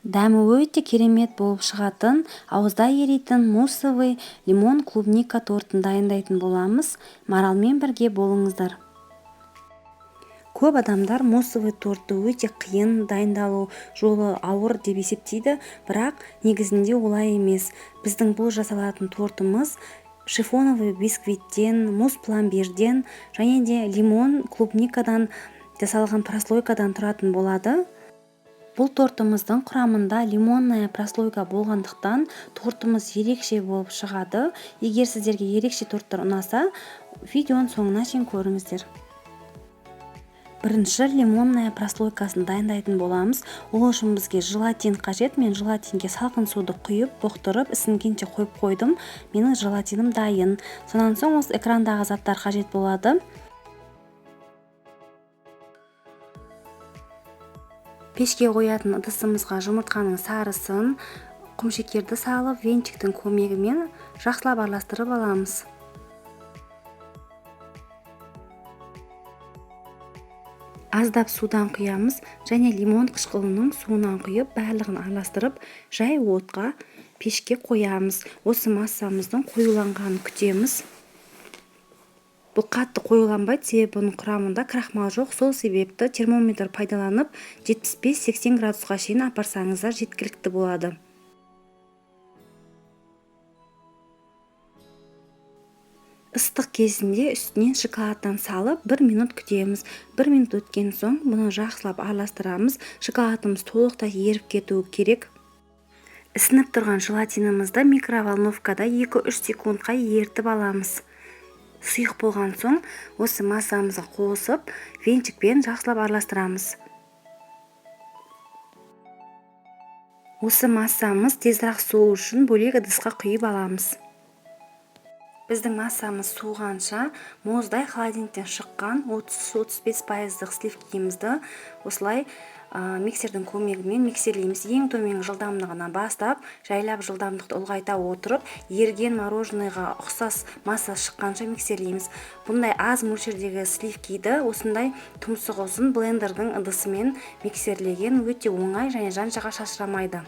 Дәмі өте керемет болып шығатын, ауызда еритін муссовый лимон клубника тортын дайындайтын боламыз. Маралмен бірге болыңыздар. Көп адамдар муссовый тортты өте қиын, дайындалу жолы ауыр деп есептейді, бірақ негізінде олай емес. Біздің бұл жасалатын тортымыз шифоновый бисквиттен, мусс пломбирден және де лимон клубникадан жасалған прослойкадан тұратын болады. Бұл тортымыздың құрамында лимонная прослойка болғандықтан тортымыз ерекше болып шығады. Егер сіздерге ерекше торттар ұнаса, видеоның соңына шейін көріңіздер. Бірінші лимонная прослойкасын дайындайтын боламыз. Ол үшін бізге желатин қажет. Мен желатинге салқын суды құйып, бұқтырып, ісінгенше қойып қойдым. Менің желатиным дайын. Сонан соң осы экрандағы заттар қажет болады. Пешке қоятын ыдысымызға жұмыртқаның сарысын, құмшекерді салып, венчиктің көмегімен жақсылап араластырып аламыз. Аздап судан құямыз және лимон қышқылының суынан құйып, барлығын араластырып, жай отқа пешке қоямыз. Осы массамыздың қоюланғанын күтеміз. Бұл қатты қоюланбайды, себебі бұның құрамында крахмал жоқ. Сол себепті термометр пайдаланып 75-80 градусқа шейін апарсаңыздар жеткілікті болады. Ыстық кезінде үстінен шоколадтан салып, 1 минут күтеміз. 1 минут өткен соң бұны жақсылап араластырамыз. Шоколадымыз толықтай еріп кетуі керек. Ісініп тұрған желатинімізді микроволновкада 2-3 секундқа ерітіп аламыз. Сұйық болған соң осы массамызға қосып, венчикпен жақсылап араластырамыз. Осы массамыз тезірек суу үшін бөлек ыдысқа құйып аламыз. Біздің массамыз суығанша мұздай холодильниктен шыққан 30-35% сливкимізді осылай миксердің көмегімен миксерлейміз. Ең төменгі жылдамдығына бастап, жайлап жылдамдықты ұлғайта отырып, еріген мороженыйға ұқсас масса шыққанша миксерлейміз. Бұндай аз мөлшердегі сливкиді осындай тұмсығы ұзын блендердің ыдысымен миксерлеген өте оңай және жан-жаққа шашырамайды.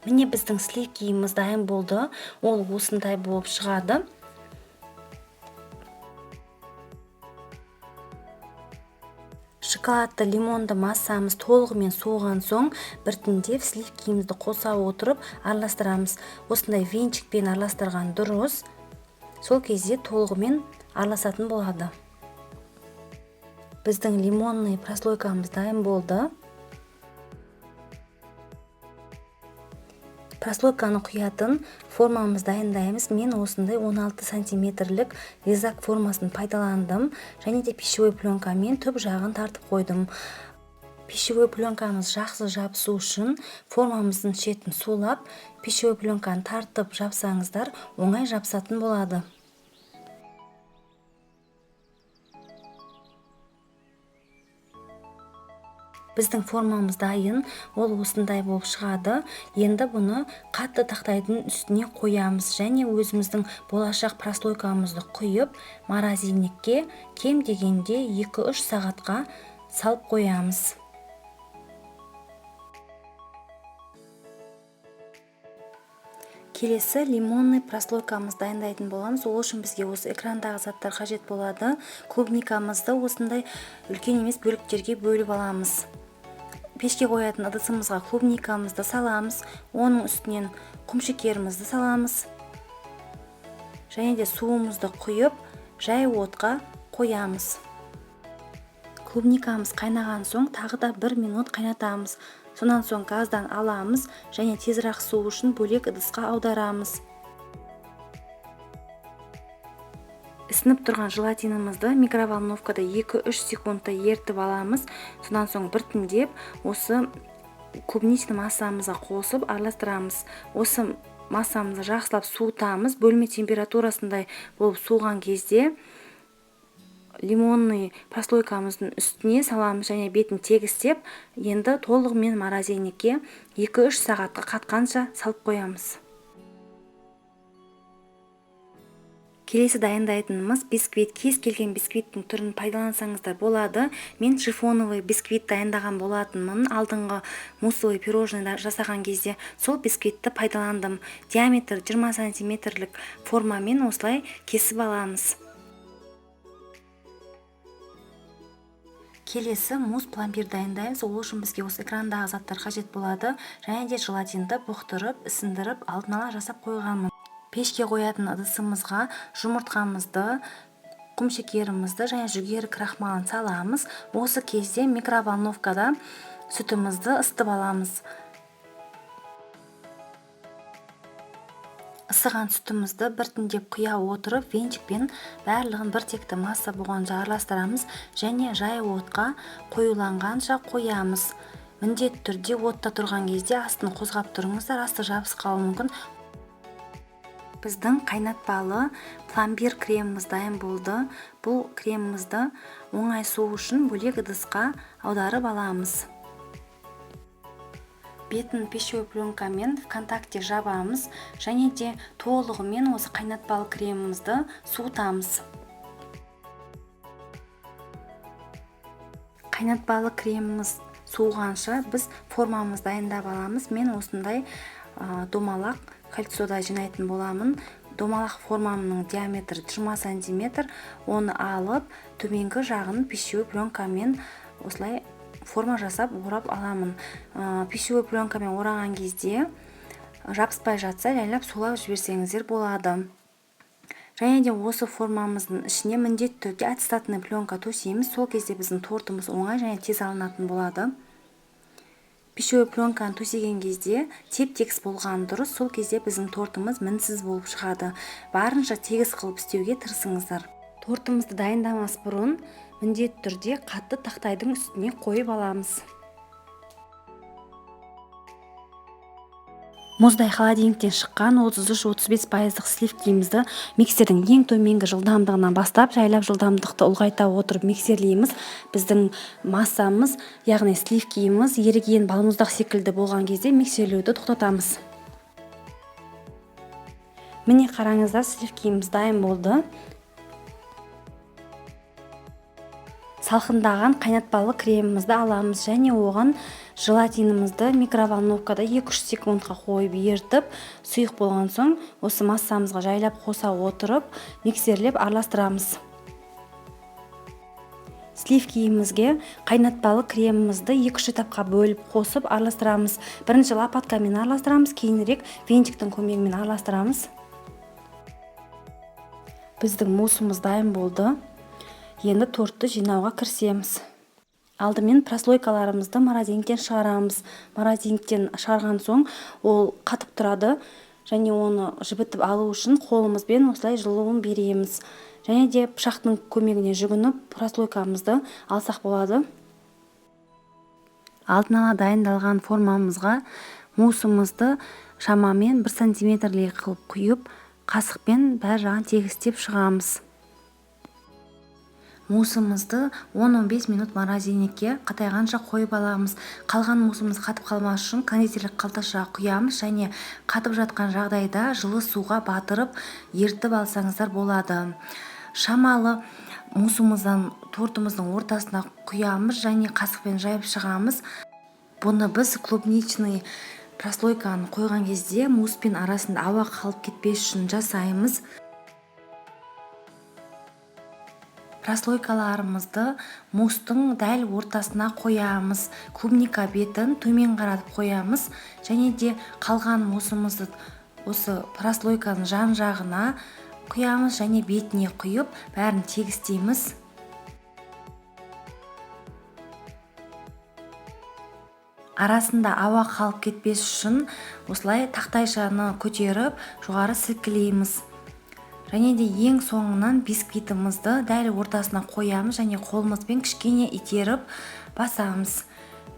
Міне біздің сливкиіміз дайын болды. Ол осындай болып шығады. Шоколадты лимонды массамыз толығымен суыған соң біртіндеп сливкиімізді қоса отырып араластырамыз. Осындай венчикпен араластырған дұрыс. Сол кезде толығымен араласатын болады. Біздің лимонный прослойкамыз дайын болды. Прослойканы құятын формамызды дайындаймыз. Мен осындай 16 сантиметрлік резак формасын пайдаландым және де пищевой пленкамен түп жағын тартып қойдым. Пищевой пленкамыз жақсы жабысу үшін формамыздың шетін сулап, пищевой пленканы тартып жапсаңыздар, оңай жабысатын болады. Біздің формамыз дайын, ол осындай болып шығады. Енді бұны қатты тақтайдың үстіне қоямыз және өзіміздің болашақ прослойкамызды құйып, морозильникке кем дегенде 2-3 сағатқа салып қоямыз. Келесі лимонный прослойкамызды дайындайтын боламыз. Ол үшін бізге осы экрандағы заттар қажет болады. Клубникамызды осындай үлкен емес бөліктерге бөліп аламыз. Пешке қоятын ыдысымызға клубникамызды саламыз, оның үстінен құмшекерімізді саламыз және де суымызды құйып, жай отқа қоямыз. Клубникамыз қайнаған соң тағы да 1 минут қайнатамыз. Сонан соң газдан аламыз және тезірек суу үшін бөлек ыдысқа аударамыз. Ісініп тұрған желатинімізді микроволновкада 2-3 секундта ерітіп аламыз. Сонан соң біртіндеп осы клубничный массамызға қосып араластырамыз. Осы массамызды жақсылап суытамыз. Бөлме температурасындай болып суыған кезде лимонный прослойкамыздың үстіне саламыз және бетін тегістеп, енді толығымен морозильникке 2-3 сағатқа қатқанша салып қоямыз. Келесі дайындайтынымыз бисквит. Кез келген бисквиттің түрін пайдалансаңыздар болады. Мен шифоновый бисквит дайындаған болатынмын. Алдыңғы муссовый пирожный жасаған кезде сол бисквитті пайдаландым. Диаметр 20 сантиметрлік формамен осылай кесіп аламыз. Келесі мусс пломбир дайындаймыз. Ол үшін бізге осы экрандағы заттар қажет болады. Және де желатинді бұқтырып, ісіндіріп, алдын ала жасап қойғанмын. Пешке қоятын ыдысымызға жұмыртқамызды, құмшекерімізді және жүгері крахмалын саламыз. Осы кезде микроволновкада сүтімізді ысытып аламыз. Ысыған сүтімізді біртіндеп құя отырып, венчикпен барлығын бір текті масса болғанша араластырамыз және жай отқа қоюланғанша қоямыз. Міндетті түрде отта тұрған кезде астын қозғап тұрыңыздар, асты жабысып қалуы мүмкін. Біздің қайнатпалы пломбир креміміз дайын болды. Бұл кремімізді оңай суу үшін бөлек ыдысқа аударып аламыз. Бетін пищевой пленкамен в контакте жабамыз және де толығымен осы қайнатпалы кремімізді суытамыз. Қайнатпалы креміміз суығанша біз формамызды дайындап аламыз. Мен осындай домалақ кольцода жинайтын боламын. Домалақ формамның диаметрі 20 сантиметр. Оны алып, төменгі жағын пищевой пленкамен осылай форма жасап орап аламын. Пищевой пленкамен ораған кезде жабыспай жатса, жайлап сулап жіберсеңіздер болады. Және де осы формамыздың ішіне міндетті түрде аттестатный пленка төсейміз. Сол кезде біздің тортымыз оңай және тез алынатын болады. Пищевой пленканы төсеген кезде теп-тегіс болған дұрыс, сол кезде біздің тортымыз мінсіз болып шығады. Барынша тегіс қылып істеуге тырысыңыздар. Тортымызды дайындамас бұрын міндетті түрде қатты тақтайдың үстіне қойып аламыз. Мұздай холодильниктен шыққан 33-35% сливкимізді миксердің ең төменгі жылдамдығынан бастап жайлап жылдамдықты ұлғайта отырып миксерлейміз. Біздің массамыз, яғни сливкиміз еріген балмұздақ секілді болған кезде миксерлеуді тоқтатамыз. Міне қараңыздар, сливкиміз дайын болды. Салқындаған қайнатпалы кремімізді аламыз және оған желатинімізді микроволновкада 2-3 секундқа қойып ерітіп, сұйық болған соң осы массамызға жайлап қоса отырып, миксерлеп араластырамыз. Сливкиімізге қайнатпалы кремімізді 2-3 этапқа бөліп қосып араластырамыз. Бірінші лопаткамен араластырамыз, кейінірек венчиктің көмегімен араластырамыз. Біздің муссымыз дайын болды. Енді тортты жинауға кірісеміз. Алдымен прослойкаларымызды морозильниктен шығарамыз. Морозильниктен шығарған соң ол қатып тұрады және оны жібітіп алу үшін қолымызбен осылай жылуын береміз. Және де пышақтың көмегіне жүгініп прослойкамызды алсақ болады. Алдын ала дайындалған формамызға муссымызды шамамен 1 сантиметрлей қылып құйып, қасықпен бәр жағын тегістеп шығамыз. Муссымызды 10-15 минут морозильникке қатайғанша қойып аламыз. Қалған муссымыз қатып қалмас үшін кондитерлік қалташаға құямыз және қатып жатқан жағдайда жылы суға батырып ерітіп алсаңыздар болады. Шамалы муссымыздан тортымыздың ортасына құямыз және қасықпен жайып шығамыз. Бұны біз клубничный прослойканы қойған кезде мусспен арасында ауа қалып кетпес үшін жасаймыз. Прослойкаларымызды мусстың дәл ортасына қоямыз. Клубника бетін төмен қаратып қоямыз және де қалған муссымызды осы прослойканың жан-жағына құямыз және бетіне құйып бәрін тегістейміз. Арасында ауа қалып кетпес үшін осылай тақтайшаны көтеріп жоғары сілкілейміз. Және де ең соңынан бисквитімізді дәл ортасына қоямыз және қолымызбен кішкене итеріп басамыз.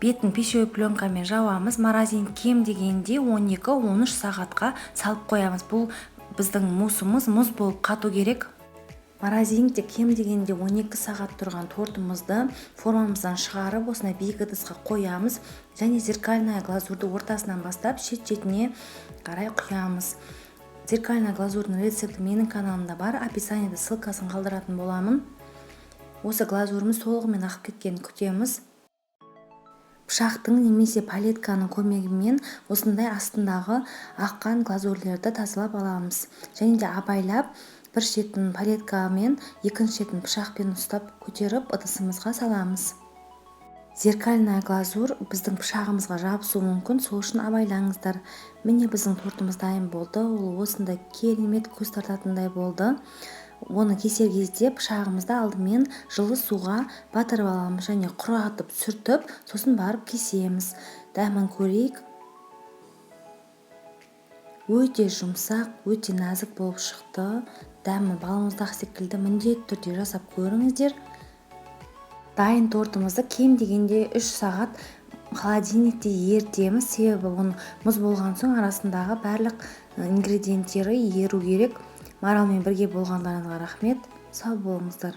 Бетін пищевой пленкамен жауамыз. Морозильник кем дегенде 12-13 сағатқа салып қоямыз. Бұл біздің муссымыз мұз болып қату керек. Морозильникте кем дегенде 12 сағат тұрған тортымызды формамыздан шығарып, осындай биік ыдысқа қоямыз және зеркальная глазурды ортасынан бастап шет-шетіне қарай құямыз. Зеркальная глазурьдің рецепті менің каналымда бар, описаниеда ссылкасын қалдыратын боламын. Осы глазуріміз толығымен ағып кеткенін күтеміз. Пышақтың немесе палетканың көмегімен осындай астындағы аққан глазурьлерді тазалап аламыз. Және де абайлап, бір шетін палеткамен, екінші шетін пышақпен ұстап, көтеріп, ыдысымызға саламыз. Зеркальная глазурь біздің пышағымызға жабысуы мүмкін, сол үшін абайлаңыздар. Міне, біздің тортымыз дайын болды. Ол осындай керемет, көз тартатындай болды. Оны кесер кезде пышағымызды алдымен жылы суға батырып аламыз және құратып, сүртіп, сосын барып кесеміз. Дәмін көрейік. Өте жұмсақ, өте нәзік болып шықты. Дәмі балмұздақ секілді. Міндетті түрде жасап көріңіздер. Дайын тортымызды кем дегенде 3 сағат холодильникте ерітеміз, себебі оның мұз болған соң арасындағы барлық ингредиенттері еру керек. Маралмен бірге болғандарыңызға рахмет, сау болыңыздар.